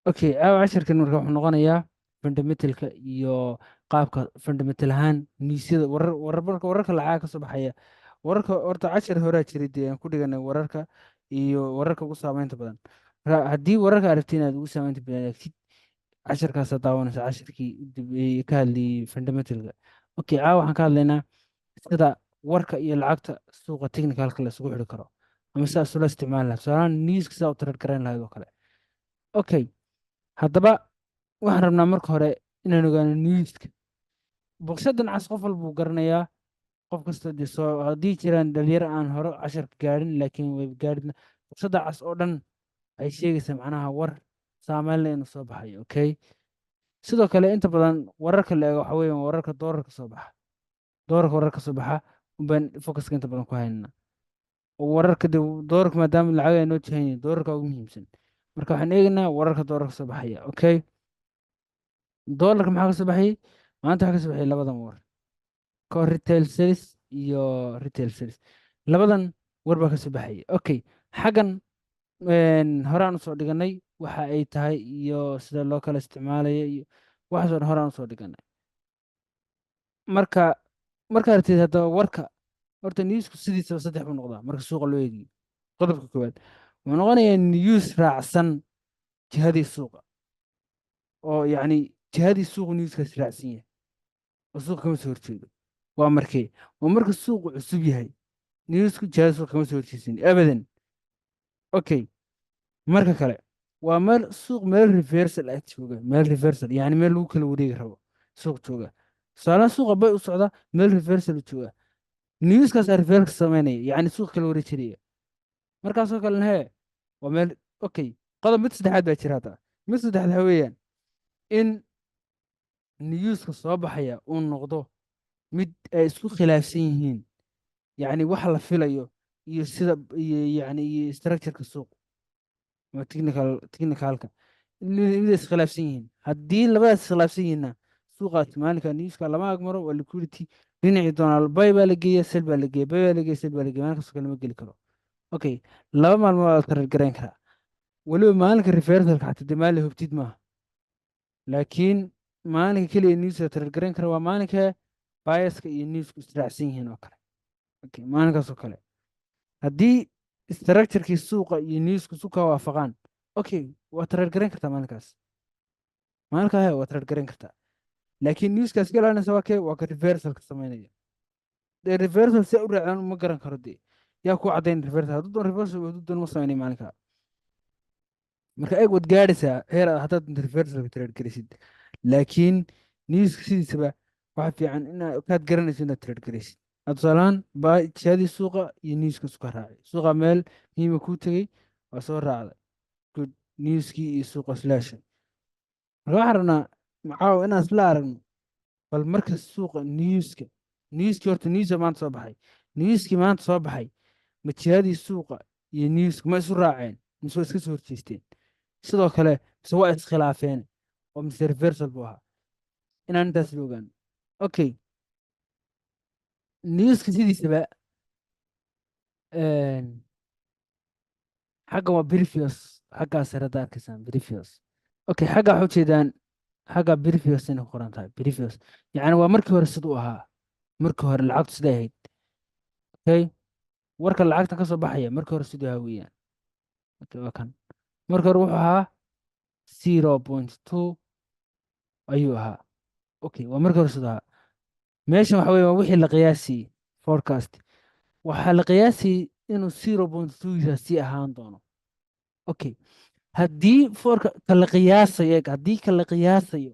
Okay, caawa casharkan marka wuxuu noqonayaa fundamentalka iyo qaabka fundamental ahaan newsyada, warar warar marka wararka lacagaha ka soo baxaya. Wararka horta cashar horaa jiray dee aan ku dhiganay wararka iyo wararka ugu saameynta badan. Marka haddii wararka aragtid inaad ugu saameynta badan aragtid, casharkaasaa daawanaysa, casharkii u dambeeyey ka hadlayay fundamentalka. Okay, caawa waxaan ka hadlaynaa sida warka iyo lacagta suuqa technicalka la isugu xidhi karo ama sidaa isula isticmaali lahayd, tusaalahaan newska sidaa u trade garayn lahayd oo kale. Okay, haddaba waxaan rabnaa marka hore inaan ogaano newska. Boqshadan cas qof walba wuu garanayaa, qof kastoo dee soo haddii jiraan dhalinyaro aan hore casharka gaadhin, laakiin way gaadhin. Boqshada cas oo dhan waxay sheegaysaa macnaha war saameyn leh inuu soo baxayo. Okay, sidoo kale inta badan wararka la eego waxa weeyaan wararka doolarka soo baxa. Doolarka wararka soo baxa unbaan focuska inta badan ku haynaa, oo wararka de doolarka maadaama lacag ay noo jihan yihiin, doolarka ugu muhiimsan. Marka waxaan eegaynaa wararka doolarka soo baxaya. Okay, doolarka maxaa ka soo baxayay maanta? Waxaa ka soo baxayay labadan war, core retail sales iyo retail sales. Labadan war baa ka soo baxayay. Okay, xaggan horaan usoo dhiganay waxa ay tahay iyo sida loo kala isticmaalayo iyo waxaasoo dhan horaan usoo dhiganay. Marka marka aragtid haddaba warka, horta newsku sidiisaba saddex buu noqdaa marka suuqa loo eegiyo. Qodobka koowaad wuxuu noqonayaa news raacsan jihadii suuqa, oo yacni jihadii suuqu newskaas raacsan yahay oo suuqa kama soo horjeedo. Waa markee? Waa marka suuqu cusub yahay. Newsku jihada suuqa kama soo horjeesan abadan. Okay, marka kale waa meel suuq meel reversal ah jooga, meel reversal, yani meel lagu kala wareegi rabo suuq jooga. Tusaalaha suuqa bay u socda, meel reversal jooga, newskaasaa reversal sameynaya, yani suuq kala wareejinaya markaasoo kalena hee waa meel. Okay, qodob mid saddexaad baa jira hadda. Mid saddexaad waxa weeyaan in newska soo baxaya uu noqdo mid ay isku khilaafsan yihiin, yacni waxa la filayo iyo sida iyo yacni iyo structureka suuq ama technicalka mid ay iskhilaafsan yihiin. Haddii labadaas iskhilaafsan yihiinna, suuqaas maalinka newska lama agmaro, waa liquidity dhinacii doonaa. Buy baa la geeya, sell baa la geeya, buy baa la geeya, sell baa la geeya, maalinkaasoo kale lama geli karo. Okay, 2 maalmood waa la trade garayn karaa. Weliba maalinka reversalka xataa dee maalin hubtid maaha, laakiin maalinka keliya newska trade garayn kara waa maalinka biaska iyo newsku israacsan yihiin oo kale. Okay, maalinkaas oo kale haddii structurekii suuqa iyo newsku isu ka waafaqaan, okay, waa trade garayn kartaa maalinkaas. Maalinkaa he waa trade garayn kartaa, laakiin newskaas ka ilaalinaysa waa kee? Waa ka reversalka sameynaya. Dee reversal si u raacaan ma garan karo. Dee yaa ku caddayn reversal? Hadduu doon reversal, hadduu doon ma sameynay maalinkaa. Marka eeg, waad gaadhaysaa heer aad haddaad doonto reversalka trade garaysid, laakiin newska sidiisaba waxa fiican inaad kaad garanayso inaad trade garaysid. Aad tusaalahaan baa jihadii suuqa iyo newska isku raacay, suuqa meel muhiima kuu tegey, waa soo raacday, good, newskii iyo suuqa slaasha. Marka waxaan rabnaa caawa inaan isla aragno bal marka suuqa newskii horta newsa maanta soo baxay, newskii maanta soo baxay ma jihadii suuqa iyo newska ma isu raaceen mise waa iska soo horjeesteen? Sidoo kale mise waa iskhilaafeen oo mise reversal buu ahaa? Inaan intaas la ogaano. Okay, newska sidiisaba xagga waa previous, xaggaa sare hadda arkaysaan previous. Okay, xagga waxaa ujeedaan xagga previous inay ku qoran tahay. Previous yacni waa markii hore siduu ahaa, markii hore lacagtu siday ahayd. Okay, warka lacagta ka soo baxaya markii hore siduu ahaa weeyaan. Okay, waa kan. Marka hore wuxuu ahaa 0.2 ayuu ahaa. Okay, waa markii hore siduu ahaa. Meeshan waxa weeye waa wixii la qiyaasiyey, forecast. Waxaa la qiyaasiyey inuu 0.2 sii ahaan doono. Okay, haddii forecast ka la qiyaasayo, eeg, haddii ka la qiyaasayo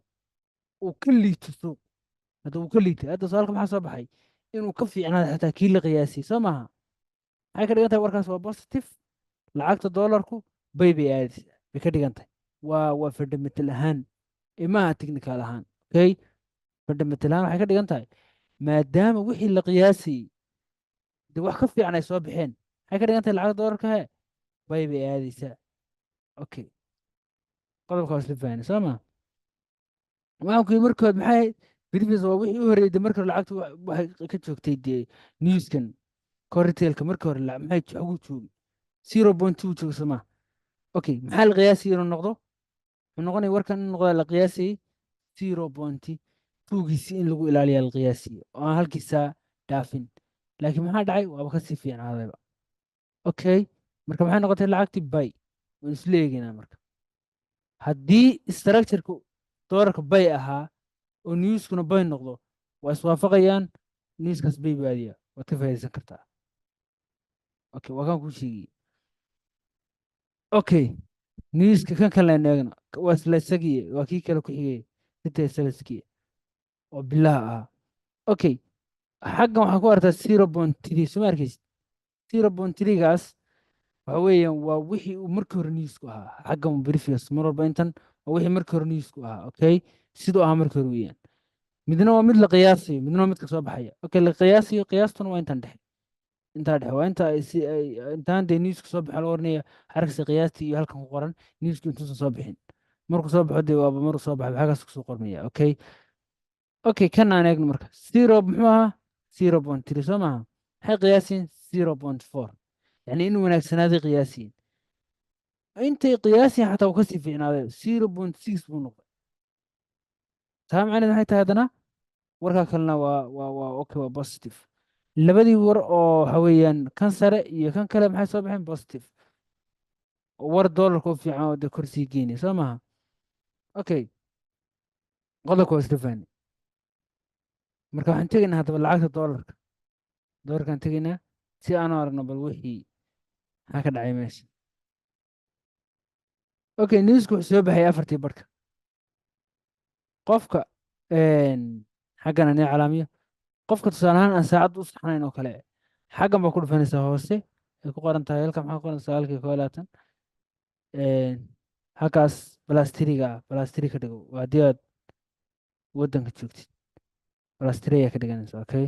uu ka liito suuq, hadda uu ka liitay, hadda su-aalka maxaa soo baxay? Inuu ka fiicnaado xataa kii la qiyaasiyey, soo maaha? Maxay ka dhigan tahay warkaas? Waa positive. Lacagta doolarku bay aadaysaa bay ka dhigan tahay. Waa fundamental ahaan ee maaha technical ahaan. Okay, fundamental ahaan waxay ka dhigan tahay maadaama wixii la qiyaasayey de wax ka fiican ay soo baxeen, maxay ka dhigan tahay? Lacagta doolarka he bay aadaysaa. Okay, qodobka waa isla fahanay, soo ma? Waxaan ku yidhi markood maxay ahayd previous? Waa wixii u horreeyay. De markii hore lacagtu waxay ka joogtay dee newskan core retailka markii hore maxay xagu joogay? 0.2 joogay, soo ma? Okay, maxaa la qiyaasayay inuu noqdo? Wuxuu noqonaya warkan in noqdaa la qiyaasayay 0.2-giisi in lagu ilaaliya la qiyaasiyey oo aan halkiisaa dhaafin, laakiin maxaa dhacay? Waaba kasii fiicnaadayba. Okay, marka maxay noqotay lacagtii? Buy. Waan isla eegaynaa. Marka haddii structureka doolarka buy ahaa oo newskuna buy noqdo, waa iswaafaqayaan. Newskaas buy baadiya, waad ka faa'iidaysan kartaa. Okay, waa kan kuu sheegayey. Okay, newska kan kale aynu eegno. Waa isla isagii, waa kii kale ku xigay, retail saleski oo bilaha ahaa. Okay, xaggan waxaa ku aragtaa 0.3, soo ma arkaysid? 0.3-gaas waxa weeyaan waa wixii uu markii hore newsku ahaa. Xaggan previous mar walba intan waa wixii markii hore newsku ahaa. Okay, siduu ahaa markii hore weeyaan. Midna waa mid la qiyaasayo, midna waa midka soo baxaya. Okay, la qiyaasayo, qiyaastuna waa intan dhexe, intaa dhexe waa inta ay si ay intaan dee newska soo baxo la oranaya xaragsi qiyaastii iyo halkan ku qoran newsku intuusan soo bixin. Markuu soo baxo dee waaba markuu soo baxay xaggaas kusoo qormaya. Okay, kan aan eegno. Marka zero muxuu ahaa? 0.3, soo maaha? Maxay qiyaasiin? 0.4, yani inuu wanaagsanaaday qiyaasiin. Intay qiyaasiin xataa uu kasii fiicnaaday, 0.6 buu noqday. Taa macnaheed maxay tahay? Haddana warkaa kalena waa okay, waa positive. Labadii war oo waxa weeyaan kan sare iyo kan kale maxay soo baxeen? Positive. War doolarka u fiican oo dee kor sii geynaya, soo maaha? Okay, qodobka waa isla fahnay. Marka waxaan tegaynaa haddaba lacagta doolarka. Doolarkaan tegaynaa si aanu aragno bal wixii maxaa ka dhacay meesha. Okay, newsku wuxuu soo baxay afartii barhka. Qofka xaggan anee calaamiyo, qofka tusaale ahaan aan saacad u saxnayn oo kale, xaggan baa ku dhufanaysaa hoose ay ku qoran tahay. Halkan maxaa ku qoran? 9:21. Halkaas plus three-ga ah, plus three ka dhigo. Waa haddii aad waddanka joogtid, plus three ayaa ka dhiganaysa. Okay,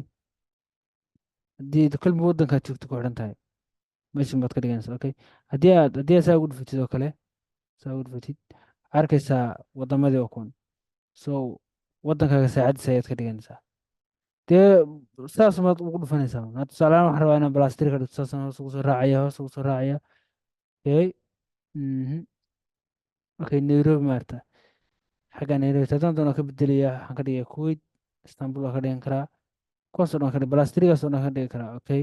haddii kolba waddankaad joogto ku xidhan tahay, meeshan baad ka dhiganaysaa. Okay, haddii aad saa ugu dhufatid oo kale, saa ugu dhufatid, waxaad arkaysaa wadamadii oo kuwan. So waddankaaga saacadiisa ayaad ka dhiganaysaa dee, saas baad ugu dhufanaysaa. Hadda tusaale ahaan waxaan rabaa inaan plus three ka dhigto. Saasaan hoos ugu soo raacaya, hoos ugu soo raacaya. Okay, okay, Nairobi maarta, xagga Nairobi haddaan doono ka bedelaya, waxaan ka dhigaya Kuwait, Istanbul waa ka dhigan karaa, kuwaasoo dhan ka dhig, plus three-gaas oo dhan ka dhigi karaa. Okay,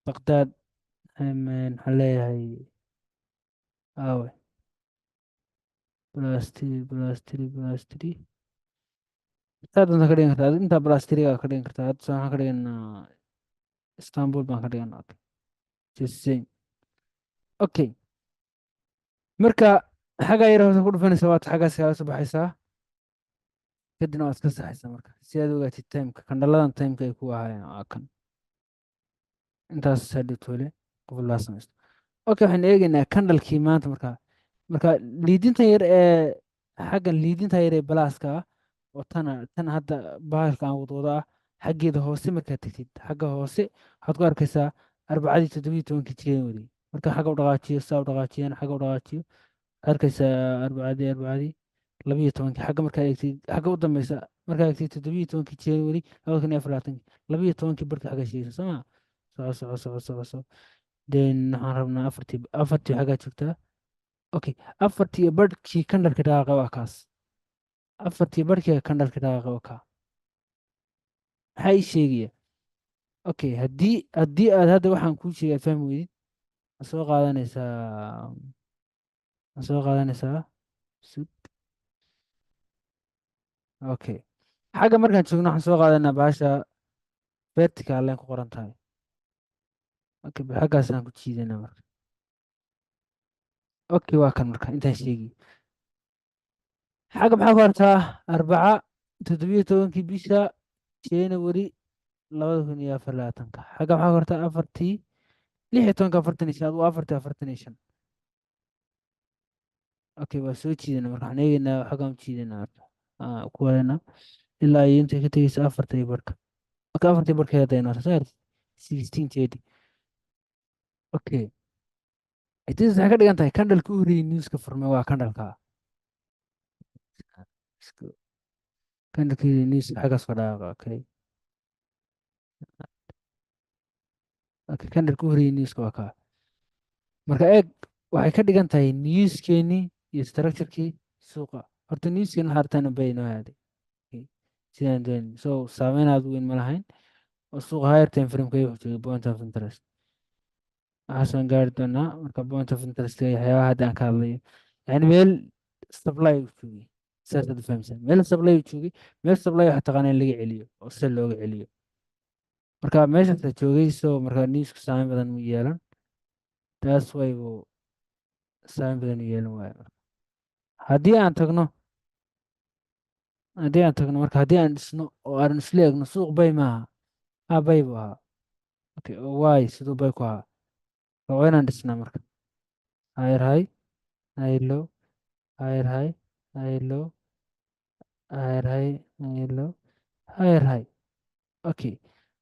Baqdaad maxaan leeyahay? Aawe plus three, plus three, plus three, saa doonta ka dhigan kartaa. Intaa plus three-ga ka dhigan kartaa. Hadda waxaan ka dhiganaa Istanbul baan ka dhiganaa. Okay, just same. Okay, marka xagga yar hoose ku dhufanaysa, waad xaggaas kaaga soo baxaysaa, kadibna waad iska saxaysaa. Marka si aad ogaatid timeka, candleladan timeka ay ku ahaayeen waa kan intaas hadhowtoole qof laa samaysto. Okay, waxaan eegaynaa candlekii maanta. Marka liidinta yar ee xaggan, liidinta yar ee pluska ah oo tana tan hadda bahalka aan wadwada ah, xaggeeda hoose markaad tegtid, xagga hoose waxaad ku arkaysaa Arbacadii 17-kii January. Marka xagga u dhaqaajiyo, saa u dhaqaajiyaan, xagga u dhaqaajiyo, waxaad arkaysaa Arbacadii 12-kii. Xagga markaad eegtid, xagga u dambeysa markaad eegtid, 17-kii January 2024-kii, 12-kii barka xagga sheegaysa, soo maa? Soco, soco, soco, soco, soco. Then waxaan rabnaa afartii xaggaa joogtaa. Okay, afartii iyo barhkii candleka dhaqaaqa waa kaas. Afartii barhkii candleka dhaqaaqa waa kaa. Maxaa ii sheegaya? Okay, haddii aad hadda waxaan kuu sheegay aad fahmi weydid, ma soo qaadanaysaa sug. Okay, xagga markaan joogno waxaan soo qaadanaa bahasha vertical line ku qoran tahay. Okay, bal xaggaasaan ku jiidanaa marka. Okay, waa kan. Marka intaan sheegi, xagga maxaa ku artaa? Arbaca 17-kii bisha January 2024-ka. Xagga maxaa ku artaa? Afartii 16-ka 45, waa 4:45. Okay, waa soo jiidana. Marka waxaan eegaynaa xaggaan u jiidanaa, marka ku wadanaa ilaa iyo intay ka tegeysa afarta iyo barhka. Marka afartii barhka hadda inoo soo 16:30. Okay, itis waxay ka dhigan tahay candleka u horreeyay newska furmay waa candleka. Candlekii newska xaggaas ka dhaqaaqa. Okay, candleka u horreeyay newska waa kaa. Marka eeg, waxay ka dhigan tahay newskeenii Iyo structurekii suuqa. Horta newskan waxaa aragtaan bay inoo aaday. Okay. Sidaan doonay, so saameyn aad u weyn ma lahayn oo suuqa higher time frameka wuxuu joogay point of interest. Waxaasaan gaari doonaa marka point of interest iyo waxyaabaha hadda aan ka hadlayo, yani meel supply uu joogay, saasaad u fahamsan. Meel supply uu joogay, meel supply waxa taqaanaa in laga celiyo oo sell looga celiyo. Marka meeshaasa joogay, so marka newsku saameyn badan mu yeelan. Taas way buu saameyn badan u yeelan waayo. Haddii aan tagno marka, haddii aan dhisno oo aan isla eegno, suuq buy maaha? Ha, buy buu ahaa. Okay, oo waay siduu buy ku ahaa? Waa inaan dhisnaa marka higher high, higher low, higher high, higher low, higher high, higher low, higher high. Okay,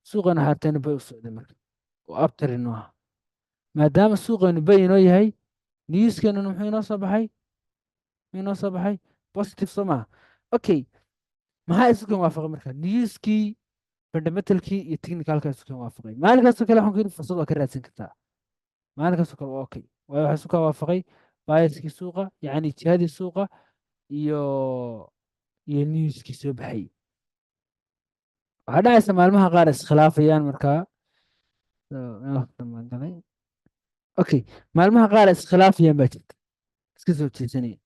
suuqan waxaa aragtaa buy u socday marka oo uptrend inoo ahaa. Maadaama suuqanu buy inoo yahay, newskenuna muxuu inoo soo baxay? Muxuu inoo soo baxay? Positive, soo maaha? Okay, maxaa isu kan waafaqay marka? Newskii, fundamentalkii iyo technicalka isu kan waafaqay. Maalinkaasoo kale waxaan ku yidhi fursad waa ka raadsan kartaa. Maalinkaasoo kale waa okay, waayo waxaa isu ka waafaqay biaskii suuqa, yacni jihadii suuqa iyo newskii soo baxay. Waxaa dhacaysa maalmaha qaar iskhilaafayaan markaa. So, meel waqti baan galay. Okay, maalmaha qaar iskhilaafayaan baa jirta, iska soo jeesanaya.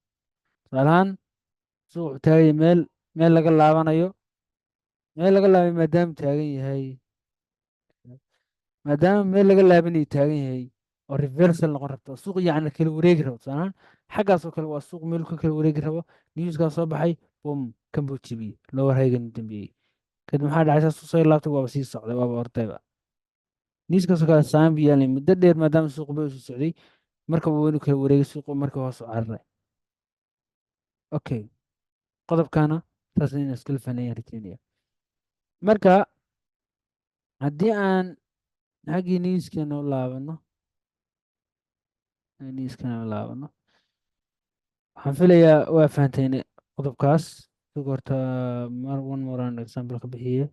Tusaale ahaan, suuq wuxuu taagan yahay meel laga laabanayo, meel laga laabay. Maadaama taagan yahay, maadaama meel laga laabanayo taagan yahay oo reversal noqon rabto, oo suuq yacni kala wareegi rabo. Tusaale ahaan, xaggaas oo kale waa suuq meel ka kala wareegi rabo. Newskaa soo baxay, bum, kan buu jebiyey, lower highgan u dambeeyey. Kadib maxaa dhacay? Saas soo laabtay, waaba sii socday, waaba ordayba. Newskaasoo kale saameyn buu yeelanay muddo dheer, maadaama suuqu bay usii socday. Marka waa inuu kala wareegay suuqu, marka hoos u cararay. Okay, qodobkana saas inaan iskula fahnayaan rajeynaya. Marka haddii aan xaggii newskeena u laabano, waxaan filayaa waa fahanteen qodobkaas. Suuq horta mar one more aan example ka bixiye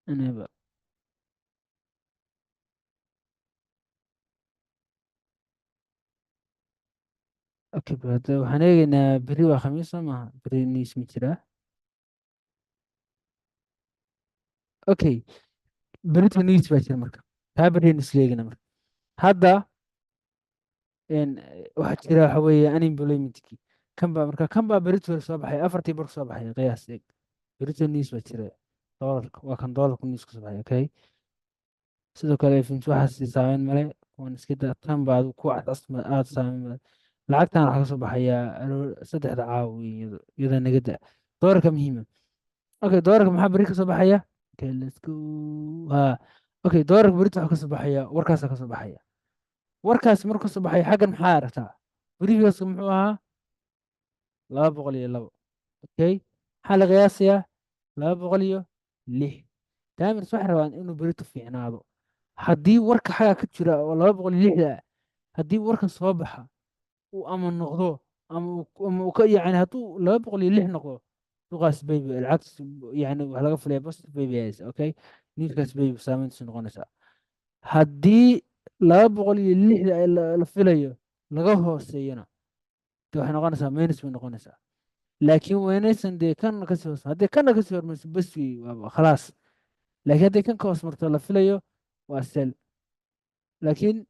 inayba. Okay, but waxaan eegaynaa beri waa Khamiis, soo maaha? Beri news ma jiraa? Okay, berita news baa jira. Marka taa beriyaynu isla eegaynaa. Marka hadda waxaa jira waxa weeye unemploymentkii. Kan baa marka, kan baa berito hore soo baxay, 4:15 soo baxay qiyaas. Eeg, berito news baa jira. Doolarka waa kan, doolarku news ka soo baxay. Okay, sidoo kale FMC waxaas saameyn male, kuwan iska daa. Tan baa adigu ku cadcas aada saameyn male. Lacagtan waxaa kasoo baxayaa 3da caawa weyn, iyada naga da. Doolarka muhiima. Okay, doolarka maxaa beri kasoo baxaya? Okay, let's go. Ha, okay, doolarka berito waxaa kasoo baxaya, warkaasaa kasoo baxaya. Warkaas markuu kasoo baxaya, xaggan maxaa aragtaa? Previouska muxuu ahaa? 202. Okay, maxaa la qiyaasayaa? 206. Daamers waxay rabaan inuu berito fiicnaado. Haddii warka xagga ka jira oo 206-da ah, haddii warka soo baxa uu ama noqdo ama uu ka, yacni hadduu 206 noqdo, suuqaas buy lacagtaas, yacni wax laga filaya positive buy bay haysa. Okay, newskaas buy saameyntiisu noqonaysaa. Haddii 206-da ay la filayo laga hooseeyona, de waxay noqonaysaa minus bay noqonaysaa. Laakiin weynaysan dee kan kasii hoos, haddii kana kasii hormayso, bes wey, waaba khalaas. Laakiin haddii kan ka hoos marto la filayo, waa sell. Laakiin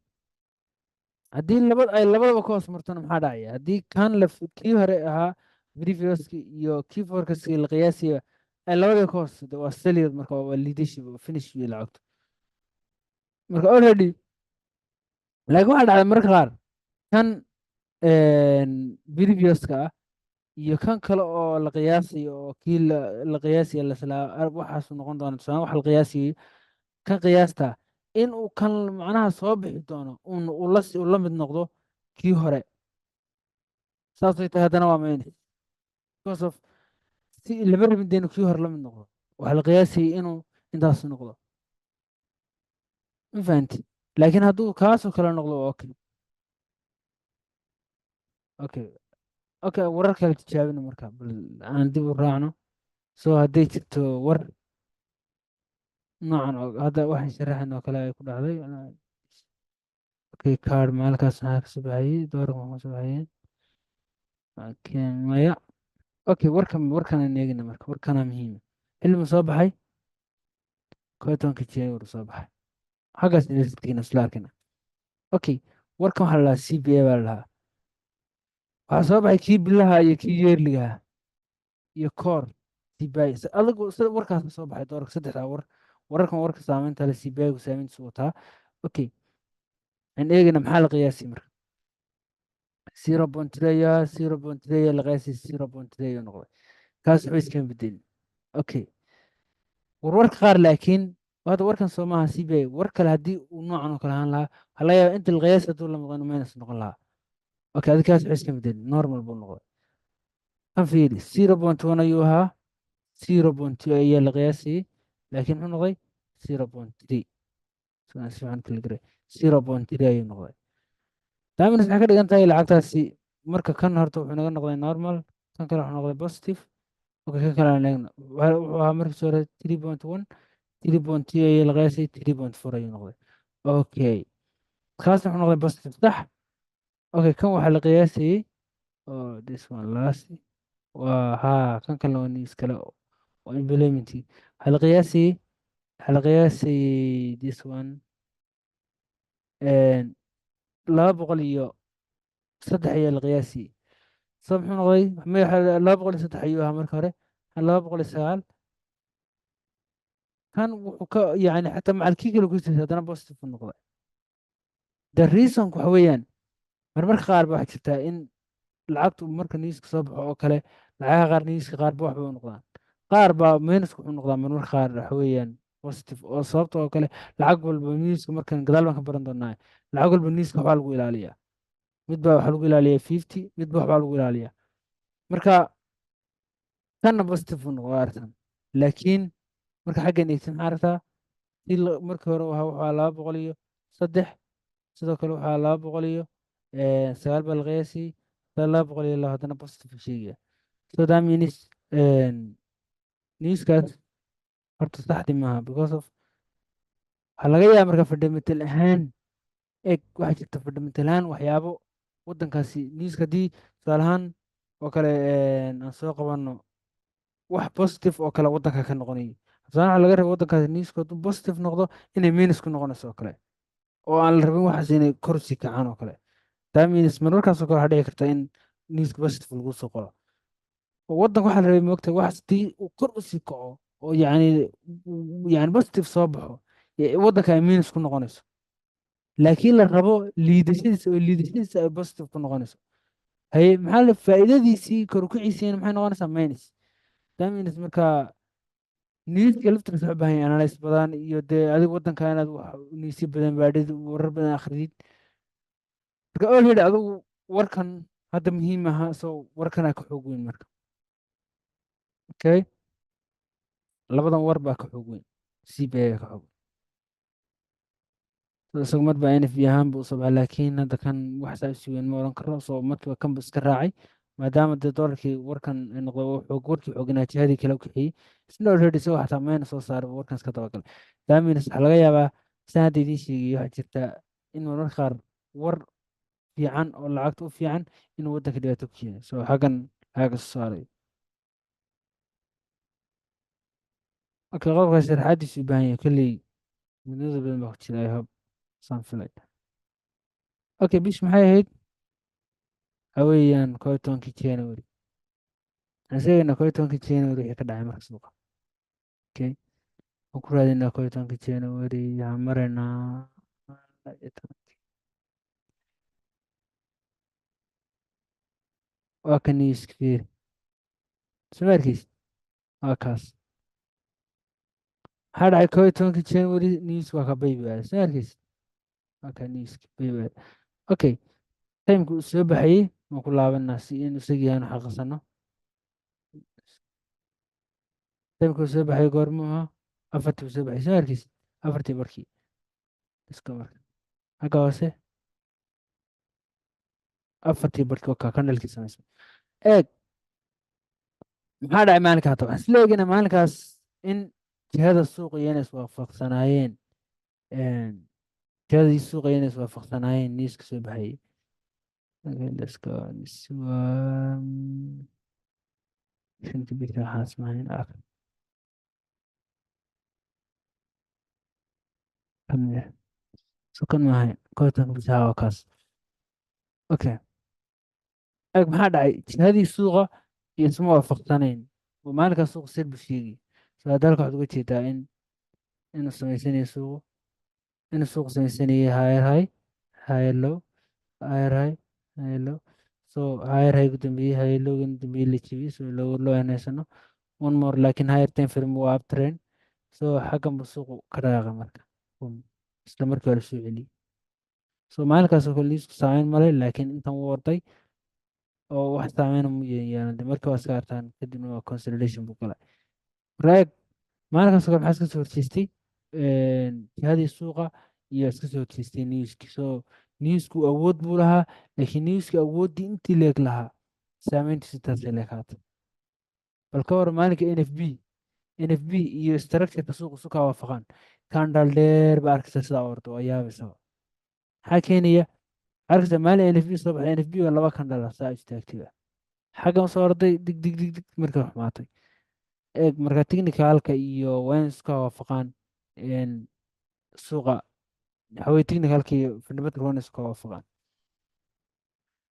haddii laba ay labadaba ka hoos martona, maxaa dhacaya? Haddii kan la kii hore ahaa, previousky, iyo kii forecastkii la qiyaasaya ay labadaba ka hoos, de waa sell. Marka waa leadership oo finish wey lacagto marka already. Laakiin waxaa dhacday mararka qaar kan previouska ah iyo kan kale oo la qiyaasayo, oo kii la qiyaasaya laslaa waxaasu noqon doona. Tusaale, waxa la qiyaasayay kan qiyaasta in uu kan macnaha soo bixi doono uun uu la mid noqdo kii hore, saasay tahay haddana waa minus, because of si lama rabin dee inuu kii hore la mid noqdo. Waxaa la qiyaasayay inuu intaas noqdo, ma fahanti? Laakiin hadduu kaasoo kale noqdo, waa okay. Okay, warar kale tijaabino marka, bal aan dib u raacno. So hadday jirto war noocan oo hadda waxaan sharaxayn oo kale ay ku dhacday. Okay, card maalinkaas maxaa kasoo baxayay? Doolarka maxaa kasoo baxayay? Okay, maya. Okay, warkan aan eegina marka, warkana muhiima. Xilli soo baxay? 11-ka January soo baxay. Xaggaas inagina isla arkina. Okay, warkan waxaa la dhahaa CPI baa la dhahaa. Waxaa soo baxay kii bilaha iyo kii yearly-gaha iyo core CPI. Adigu warkaas soo baxay doolarka, saddexdaa war. Wararkan warka saameynta leh, CPI-gu saameyntiisu wataa. Okay, aan eegina maxaa la qiyaasay marka. 0.3, 0.3 la qiyaasay, 0.3 ayuu noqday. Kaas waxba iskama bedelin. Okay, warwarka qaar laakiin hadda warkan soo maaha CPI. War kale haddii uu noocan oo kale ahaan lahaa, waxaa laga yaabaa inta la qiyaasay hadduu la noqdo minus noqon lahaa. Okay, adi kaas waxba iskama bedelin, normal buu noqday. Kan fiiri, 0.1 ayuu ahaa, 0.2 ayaa la qiyaasayay, laakiin muxuu noqday? 0.3. Si fiican kala garay, 0.3 ayuu noqday. That means waxay ka dhigan tahay lacagtaasi marka kan horta wuxuu naga noqday normal, kan kale wuxuu noqday positive. Okay, kan kale aan eegno. Wuxuu ahaa markii hore 3.1, 3.2 ayaa la qiyaasay, 3.4 ayuu noqday. Okay, kaasna wuxuu noqday positive, sax. Okay, kan waxaa la qiyaasayay, oh, this one last waa haa, kan kalena waa news kale oo employment. Waxaa la qiyaasayay this one 203 ayaa la qiyaasayay. So muxuu noqday? 203 ayuu ahaa marka hore, 209. Kan wuxuu ka yani xataa macalkii kale ku jirta haddana positive buu noqday. The reason waxa weeyaan, marmarka qaar ba waxaa jirtaa in lacagtu marka newska soo baxo oo kale, lacagaha qaar newska qaar ba waxbay u noqdaan, qaar baa minuska wuxuu noqdaa, marmarka qaar waxa weeyaan positive. Oo sababta oo kale lacag walba newska markan gadaal baan ka baran doonaa, lacag walba newska waxbaa lagu ilaaliyaa. Mid baa waxaa lagu ilaaliyaa 50, mid ba waxbaa lagu ilaaliyaa. Marka kanna positive buu noqdaa aragtan, laakiin marka xaggan eegtid maxaa aragtaa? Si markii hore waxaa 203, sidoo kale waxaa 209 baa la qiyaasayay, haddana 202, haddana positive buu sheegaya. So that means newskaas horta saxdi maaha, because of waxaa laga yaaba marka fundamental ahaan eg, waxaa jirta fundamental ahaan waxyaabo waddankaasi newska haddii tusaale ahaan oo kale aan soo qabanno, wax positive oo kale waddanka ka noqonayay. Tusaale waxaa laga raba waddankaasi newska hadduu positive noqdo inay minus ku noqonayso oo kale, oo aan la rabin waxaas inay kor sii kacaan oo kale. That means marmarkaas oo kale waxaa dhici karta in newska positive lagu soo qoro oo waddanka waxaa la rabay, moogtahay, waxaas haddii uu kor u sii kaco oo yani positive soo baxo, waddanka ay minus ku noqonayso, laakiin la rabo liidashadiisa oo liidashadiisa ay positive ku noqonayso. Haye, maxaa la faa'iidadiisii kor u kiciisiina maxay noqonaysaa? Minus. That means marka newska laftirkiisa wuxuu u baahan yahay analysis badan iyo dee adiga waddanka inaad wax newsyo badan baadhid, warar badan akhridid. Marka already adigu warkan hadda muhiim aha, so warkanaa ka xoog weyn marka. Okay, labadan war baa ka xoog weyn, CPI ka xoog weyn. So isagu mar baa NFP ahaan buu usoo baxay, laakiin hadda kan wax saa usii weyn ma oran karo. So markiiba kan buu iska raacay, maadaama dee doolarkii warkan ay noqdo xoog, warkii xooganaa jihadii kale u kaxeeyey. Isna already isagoo xataa mayna soo saaray warkan iska dabagalay. That means waxaa laga yaabaa, saan hadda idiin sheegay, waxaa jirta in marmarka qaar war fiican oo lacagta u fiican inuu waddanka dhibaato ku keeno. So xaggan xagga soo saaray. Okay, qodobka sharaxaadiisu u baahan yahay kolley, muddada badan baa ku jira, I hope, saan filay. Okay, bish maxay ahayd? Waxaa weeyaan 11-kii January. Waxaan sheegaynaa 11-kii January wixii ka dhacay marka suuqa. Okay, waxaan ku raadinaa 11-kii January, waxaan maraynaa 12-kii. Waa ka newska, fiiri, soo ma arkeysid? Waa kaas. Maxaa dhacay 11-kii January? News waa ka buy aaday, soo ma arkeysid? Waa ka newska buy aaday. Okay, timeka uu soo baxayay waan ku laabanaa si in isagii aanu xaqisano. Timeka uu soo baxay goormuu ahaa? 4-tii uu soo baxay, soo ma arkeysid? 4-tii barkii iska marka xagga hoose, 4-tii barkii waa kaa candlekii samaysmay. Eeg maxaa dhacay maalinkaa. Hadda waxaan isla eegaynaa maalinkaas in jihada suuqa iyo inay iswaafaqsanaayeen. Jihadii suuqa inay iswaafaqsanaayeen newska soo baxayay. Okay, let's go. This one shantii bisha waxaas maahayn. Kan so kan maahayn, 11-ka bisha waa kaas. Okay, eg maxaa dhacay? Jihadii suuqa iyo isma waafaqsanayn oo maalinkaas suuqa sell buu sheegay. So hadda halka waxaad uga jeedaa in inuu samaysanayo suuqu, inuu suuqu sameysanayay higher high, higher low, higher high, higher low. So higher high ugu dambeeyey, higher low ugu dambeeyey la jebiyey. So lower low aan haysano, one more, laakiin higher time frame waa uptrend. So xaggan buu suuqu ka dhaqaaqay marka. Boom. Isla markii waa la soo celiyey. So maalinkaas oo kale newsku saameyn male, laakiin intan wuu orday oo wax saameyn mu yeelan. Markii waa iska artaan, kadibna waa consolidation buu galay. Marka maalinkaas oo kale maxaa iska soo horjeestay? Jihadii suuqa iyo iska soo horjeestay newski. So newsku awood buu lahaa, laakiin newski awooddii intii leeg lahaa saameyntiisu taasay leekaatay. Bal ka war maalinka NFP, NFP iyo structureka suuqa isu kaa waafaqaan, candle dheer ba arkaysa sidaa u ordo, waa yaabaysaa. Maxaa keenaya? Arkaysa maalin NFP soo baxay, NFP waa laba candle ah saa istaagtay xaggan soo orday, dig dig dig dig, markay xumaatay. Eeg marka technicalka iyo waa in isku waafaqaan suuqa. Waxa weye technicalka iyo fundamental waa in isku waafaqaan.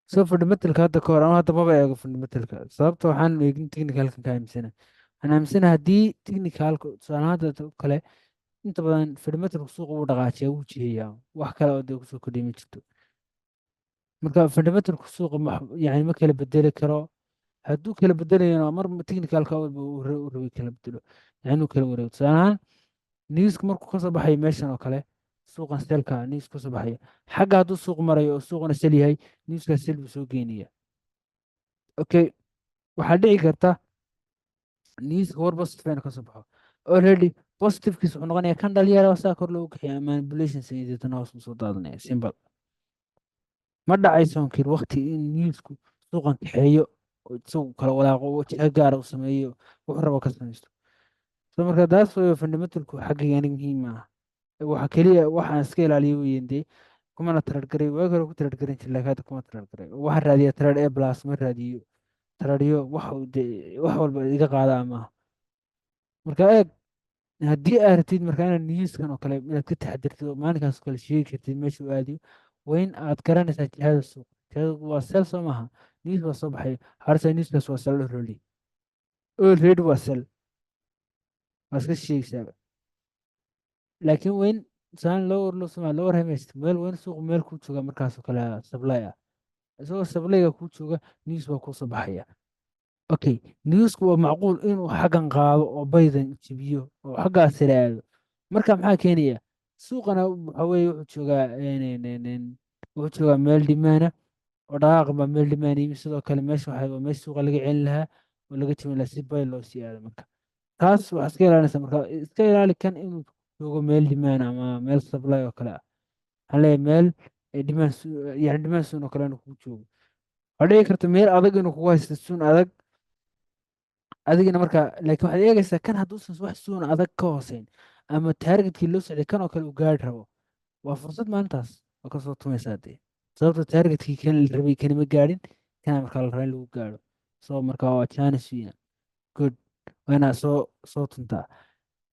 So fundamentalka hadda ka hor ama hadda maba eego fundamentalka. Sababta waxaan eegin technicalka ka aaminsana, waxaan aaminsana haddii technicalka tusaale ahaan hadda kale inta badan fundamentalka suuqa wuu dhaqaajiyaa, wuu jiheeyaa, wax kale oo dee kusoo kordhiya ma jirto. Marka fundamentalka suuqa yani ma kala bedeli karo. Hadduu kala bedelayana mar technicalka awalba uu rabay kala bedelo, yani inuu kala wareego. Tusaale ahaan newska markuu kasoo baxayo meeshan oo kale, suuqan sellka news kasoo baxaya xagga, hadduu suuq marayo oo suuquna sell yahay, newskaas sell buu soo geenaya. Okay, waxaa dhici karta newska war positive inuu kasoo baxo. Already positivekiis wuxuu noqonayaa kan dhalinyaro saa kor loogu kaxiyo, manipulation sameeyay, hoos buu soo daadanaya. Simple. Ma dhacayso kir waqti in newsku suuqan kaxeeyo oo isagu kala walaaqo oo jiho gaara u sameeyo, wuxuu rabo ka samaysto. So marka taas way fundamentalku xaggayga aniga muhiim maaha. Waxa keliya waxaan iska ilaaliyo weeyaan dee kumana trade garay. Waagi hore ku trade garan jiray, laakiin hadda kuma trade garay. Waxaan raadiyaa trade A plus, ma raadiyo tradeyo wax uu dee wax walba iga qaada ama. Marka eeg, haddii aad rabtid marka inaad newskan oo kale inaad ka taxadirtid oo maalinkaas oo kale sheegi kartid meesha uu aadiyo, waa in aad garanaysaa jihada suuqa. Jihada waa sell soo maaha? News baa soo baxay harsa, newskaas waa sell already, already waa sell, waa iska sheegaysaaba. Laakiin waa in saan lower low soma lower high meel, waa in suuqu meel kuu jooga markaas oo kale supply ah. Isagoo supplyga kuu jooga news baa kuu soo baxaya. Okay, newsku waa macquul inuu xaggan qaado oo buydan jebiyo oo xaggaas sare aado. Marka maxaa keenaya? Suuqana waxa weeye wuxuu joogaa meel demand ah oo dhaqaaq baa meel demand yimi. Sidoo kale meesha waxa waa meesha suuqa laga celin lahaa oo laga jebin lahaa si buy loo sii aado. Marka taas waxaa iska ilaalinaysa, marka iska ilaali kan inuu joogo meel demand ama meel supply oo kale ah. Waxaan leeyahay meel demand, yani demand zone oo kale inuu kugu joogo. Waxaa dhici karta meel adag inuu kugu haysto, zone adag adigina marka. Laakiin waxaad eegaysaa kan hadduusan wax zone adag ka hooseyn ama targetkii loo socday kan oo kale uu gaari rabo, waa fursad maalintaas waa kasoo tumaysaa dee. Sababta targetkii kan la rabay kani ma gaadhin, kana markaa la rabaa in lagu gaadho. So marka waa chance weyn, good, waa inaad soo tuntaa.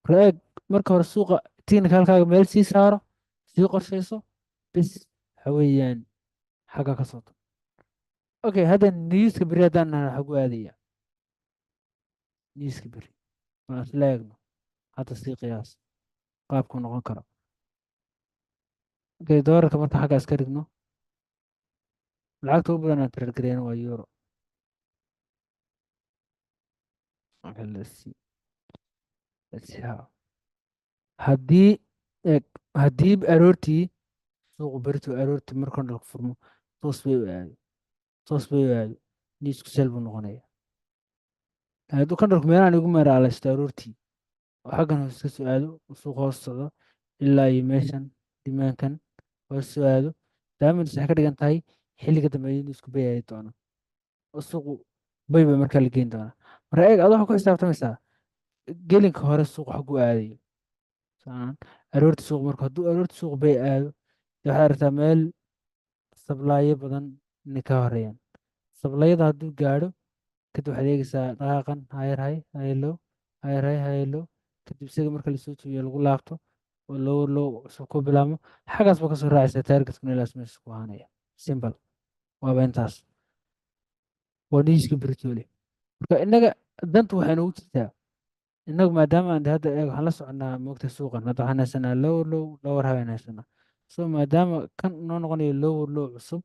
Marka eeg, marka hore suuqa technicalkaaga meel sii saaro, sii qorshayso, bis waxa weeyaan xagga ka soo tun. Okay, hadda newska beri haddaan nahno xagu aadaya newska beri? Waan isla eegno hadda, sii qiyaas qaabku noqon karo. Okay, doolarka marka xagga iska dhigno. Lacagta ugu badan aan trade gareyn waa euro. Okay, let's see, let's see how. Haddii eeg, haddii aroortii suuqu berito aroortii markaan dhalku furmo toos bay u aado, toos bay u aado, newsku sell buu noqonaya. Hadduu candleku meelahan igu meeraalaysto aroortii oo xaggan hoos ka soo aado, suuqa hoos socdo ilaa iyo meeshan demandkan hoos soo aado, daamin waxay ka dhigan tahay xilliga dambe inuu isku buy aadi doono oo suuqu buy bay markaa la geyn doonaa. Marka eeg, adoo waxaa ku xisaabtamaysaa gelinka hore suuqa xaguu aadayo. Aroortii suuq marka hadduu aroortii suuq buy aado. Dee waxaad aragtaa meel supply-yo badan inay ka horeeyaan. Supply-yada hadduu gaadho kadib, waxaad eegaysaa dhaqaaqan: higher high, higher low, higher high, higher low. Kadib isaga marka lasoo jebiyo, lagu laabto oo lower low cusub ku bilaabmo, xaggaas ba kasoo raacaysa targetkuna ilaas meesha ku ahaanaya. Simple, waaba intaas. Waa newska beritoole. Marka innaga dantu waxay noogu jirtaa innagu, maadaama aan hadda eeg waxaan la soconaa moogta suuqan. Hadda waxaan haysanaa lower low, lower high aan haysanaa. So maadaama kan noo noqonayo lower low cusub,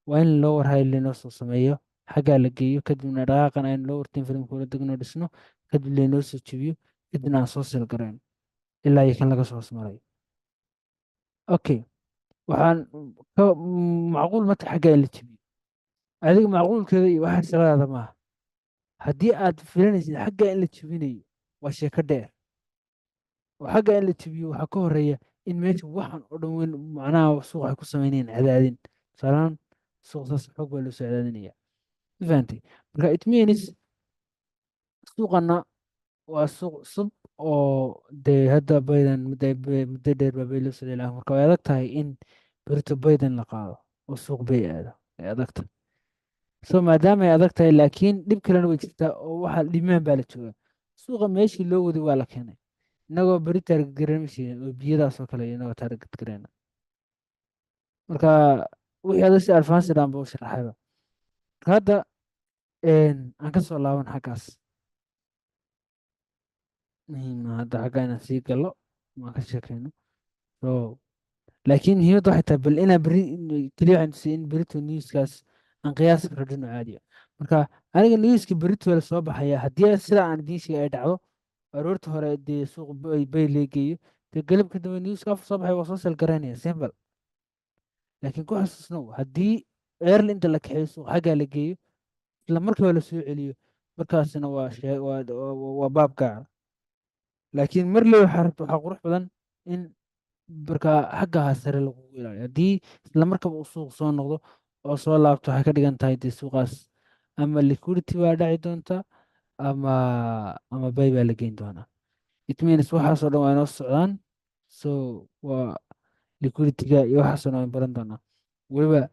waa in lower high lainoo soo sameeyo, xaggaa la geeyo, kadibna dhaqaaqan aynu lower time frame kula degno, dhisno, kadib lainoo soo jebiyo, kadibna aan soo sell garayno ilaa iyo kan laga soo hoos marayo. Okay, waxaan ka macquul mata xaggaa in la jebiyo? Adiga macquulkeeda iyo waxaa shaqadaada maaha. Haddii aad filanaysid xaggaa in la jebinayo, waa sheeko dheer. Oo xaggaa in la jebiyo waxaa ka horeeya in meesha waxan oo dhan weyn, macnaha suuqa ay ku sameynayaan cadaadin. Tusaalaan, suuq saas xoog baa loo soo cadaadinaya, ma fahantay? Marka it means suuqana waa suuq cusub oo dee hadda Biden muddo dheer baa bay loo socday lahaa. Marka way adag tahay in berito Biden la qaado oo suuq bay aado, way adag tahay. So maadaama ay adag tahay, laakiin dhib kalena way jirtaa oo waxa dhimaan baa la joogaa. Suuqa meeshii loo waday waa la keenay. Inagoo beri target gareyn ma sheegin oo biyadaas oo kale inagoo target gareyna. Marka wixii adag si advanced aan ba u sharaxayba. Marka hadda aan ka soo laaban xaggaas. Muhiim ah hadda xagga inaan sii galo maan ka sheekeyno. So laakiin muhiimadda waxay tahay bal inaa beri keliya waxaan tusiyay in berito newskaas aan qiyaasi karo dhinac caadiya. Marka aniga newska berito soo baxaya, haddii sida aan idiin sheegay ay dhacdo, aroorta hore dee suuq bay leegeeyo, dee galabka dambe newska afar soo baxay waa soo sell garaynaya, simple. Laakiin ku xasuusnow, haddii early inta la kaxeeyo suuq xaggaa la geeyo, isla markiiba la soo celiyo, markaasina waa shee waa baab gaara. Laakiin mar ley waxaa rabta, waxaa qurux badan in markaa xaggaha sare lagugu ilaaliyo. Haddii isla markaba uu suuq soo noqdo oo soo laabto, waxay ka dhigan tahay dee suuqaas ama liquidity baa dhaci doonta ama buy baa la geyn doonaa. It means waxaasoo dhan waa inoo socdaan. So waa liquidity-ga iyo waxaasoo dhan waan baran doonaa, weliba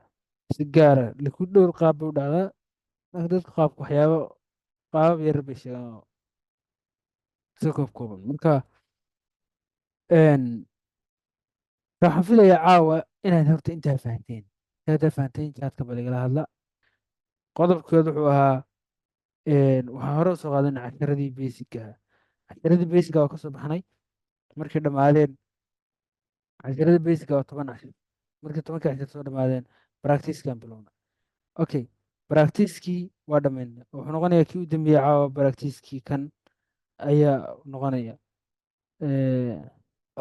si gaara liquid. Dhowr qaab bay u dhacdaa. Marka dadka qaabka waxyaabo qaabab yar bay sheegaan oo si koob kooban. Marka waxaan filayaa caawa inaad horta intaa fahanteen. Intaa fahanteen, chatka bal igala hadla. Qodobkeed wuxuu ahaa, waxaan hore usoo qaadanay casharadii basic-ga ahaa. Casharadii basic-ga waa kasoo baxnay markay dhammaadeen. Casharadii basic-ga waa 10 cashar. Markii 10-kii cashar soo dhammaadeen, practice-kan bilowna. Okay, practice-kii waa dhammaynay. Wuxuu noqonayaa kii u dambeeyey caawa, practice-kii kan ayaa noqonaya.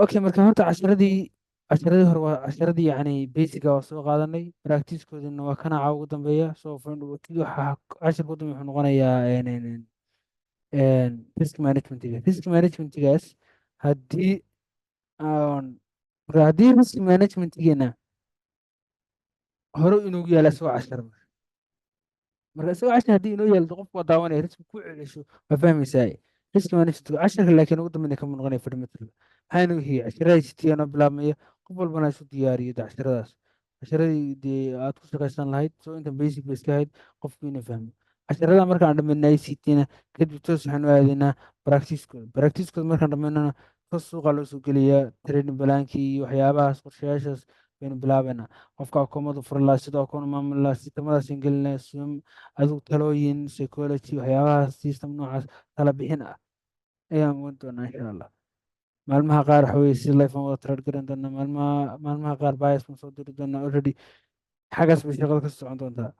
Okay, marka horta casharadii hore waa casharadii yacni basic-ga waa soo qaadanay, practice-koodina waa kana caawa ugu dambeeya. So kii waxa casharka ugu dambeeya wuxuu noqonayaa risk managementiga. Risk managementigaas haddii aan marka haddii risk managementigeena hore inoogu yaala isagoo cashar, marka isagoo cashar haddii inoo yaalo, qofku waa daawanaya, risk ku celisho, waa fahmaysaa risk management casharka. Laakiin ugu dambeynaya kama noqonaya fundamental. Maxaa inoo xigay? Casharada ICT noo bilaabmaya. Qof walbana isu diyaariyo de casharadaas, casharadii dee aad ku shaqaysan lahayd. So intan basic bay iska ahayd qofku inuu fahmo casharada. Markaan dhamaynay ICT-na kadib, toos waxaanu aadaynaa practice-kooda. Practice-kooda markaan dhamaynana, toos suuqa loo soo geliyaa. Trading plan-kii iyo waxyaabahaas, qorshayaashaas baynu bilaabaynaa. Qofka akoomadu furan lahaa, sidoo akoon maamul lahaa, sistamadaas gelinaa, sum adigu talooyin, psychology, waxyaabahaas, system noocaas tala bixin ah ayaan wan doonaa, insha Allah. Maalmaha qaar waxa weye si live aan wada trade garan doonaa. Maalmaha qaar bias baan soo diri doonaa. Already xaggaas bay shaqada ka socon doontaa.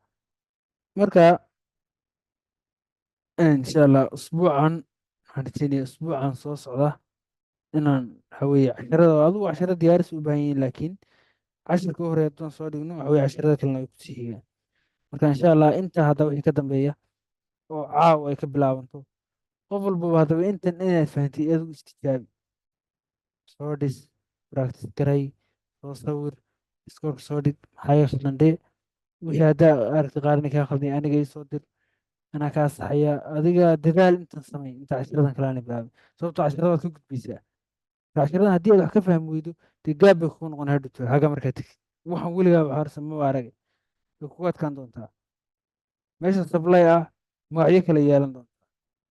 Marka insha Allah usbuucan waxaan rajeynaya, usbuucan soo socda, inaan waxa weeye casharada, adigu cashara diyaaris u baahan yihiin, laakiin cashirka u horeeya haddaan soo dhigno, waxa weye casharada kalena way kusii xigaan. Marka insha Allah intaa hadda wixii ka dambeeya oo caawa ay ka bilaabanto, qof walbaba haddaba intan inaad fahantay, adigu istijaabi, soo dhis, practice garay, soo sawir, Discordka soo dhig. Maxaa iga khaldan dhee? Wixii haddaa aragti qaarna kaa khaldan, aniga ii soo dir, anaa kaa saxaya. Adiga dadaal intan samay inta cashiradan kale aanay bilaabin, sababtoo casharada waad ka gudbaysaa. Cashiradan haddii aad wax ka fahmi weydo, dee gaab bay kugu noqon hadhowto. Xagga markaa tegid, waxaan weligaa waxaarsan ma arag, way kugu adkaan doontaa. Meesha supply ah magacyo kale yeelan doontaa.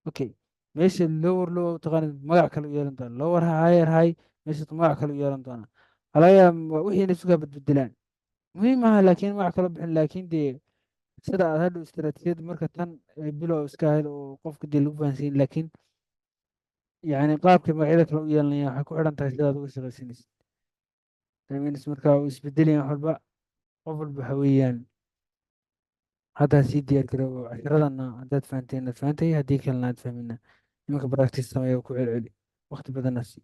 Okay, meesha lower low u taqaanid magac kale u yeelan doona, lower higher high meesha magac kale u yeelan doonaa. Waxaa laga yaabaa wixii inay isu kaa bedbedelaan, muhiim maaha, laakiin magac kala bixin. Laakiin dee sida aad hadhow istaraatiijiyad marka tan ay bilow iska ahayd oo qofka dee lagu fahansiin, laakiin yacni qaabka magacyada kale u yeelanaya waxay ku xidhan tahay sidaad uga shaqaysanaysid. That means marka uu isbedelaya wax walba. Qof walba waxa weeyaan haddaa sii diyaar garoobo. Cashiradana haddaad fahanteen aad fahantay, haddii kalena aad fahmina, iminka practice sameeya, ku celceli, waqti badanna sii.